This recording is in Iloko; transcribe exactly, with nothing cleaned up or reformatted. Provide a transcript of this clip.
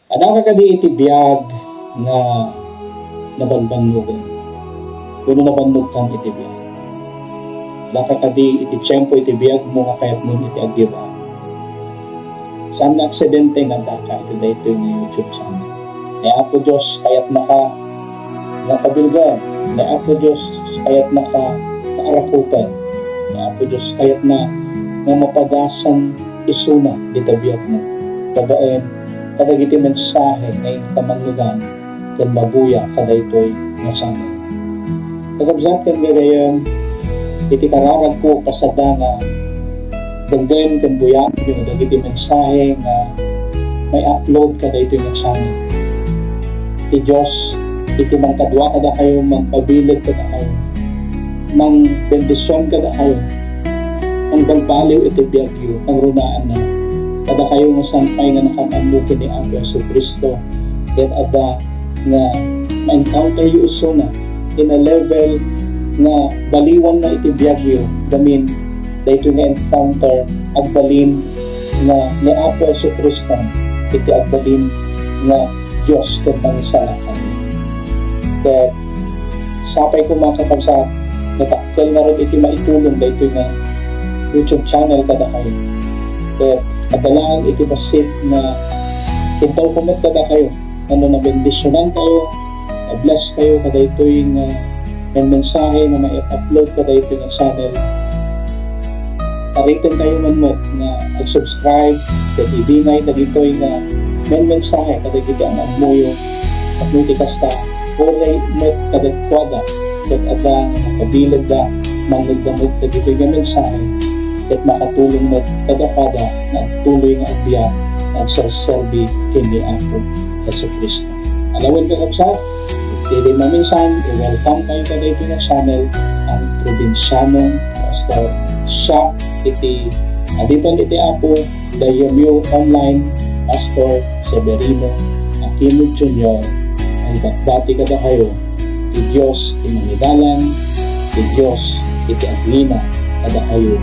Adda ka kadi iti biag nga nabanbannogen? Wenno nabannogkan iti biag? Adda ka kadi iti tiempo iti biagmo nga kayatmo iti aggiba? Saan nga aksidente nga adda ka iti daytoy nga YouTube channel? Ni Apo Dios kayatna ka nga pabilgen. Ni Apo Dios kayatna ka nga arakupen. Ni Apo Dios kayatna nga mapadasan isuna dita biagmo babaen kadagiti mensahe nga inka manngegan ken mabuya kadaytoy nga channel. Kakabsat ken gagayyem, iti kararagko, kasada nga denggen ken buyaenyo dagiti mensahe nga mai-upload kadaytoy nga channel. Ti Dios iti mangkadua kadakayo, mangpabileg kadakayo, mangbendision kadakayo, mangbalbaliw iti biagyo, kangrunaanna kadakayo nga saan pay nga nakam-ammo ken ni Apo Jesu-Cristo, ket adda nga ma-encounter yo isuna in a level nga baliwanna iti biagyo gamin daytoy nga encounter agbalin nga ni Apo Jesu-Cristo iti agbalin nga Dios ken Mangisalakan. Ket sapay ko, mga kakabsat, nga dakkel ngarud iti maitulong daytoy nga YouTube channel kadakayo. Ket adda laeng iti bassit nga intawko met kadakayo, nga no nabendisionan kayo, na-bless kayo kadaytoy nga mensahe nga mai-upload kadaytoy nga channel, ariten kayo man met nga ag-subscribe ket ibingay dagitoy nga mensahe kadagiti am-ammoyo. Tapno iti kasta, uray met kadakuada ket adda nga makabilegda, mangngegda met dagitoy nga mensahe, ket makatulong met kadakuada nga agtuloy nga agbiag nga agserserbi ken ni Apo Jesu-Cristo. Alawen, kakabsat, iti maminsan, i-welcome kayo kadaytoy nga channel, ang Probinsianong Pastor. Siak iti adipen iti Apo, gayyemyo online, Pastor Severino Aquino Junior, mangibati kadakayo. Ti Dios ti mangidalan, ti Dios iti aglina kadakayo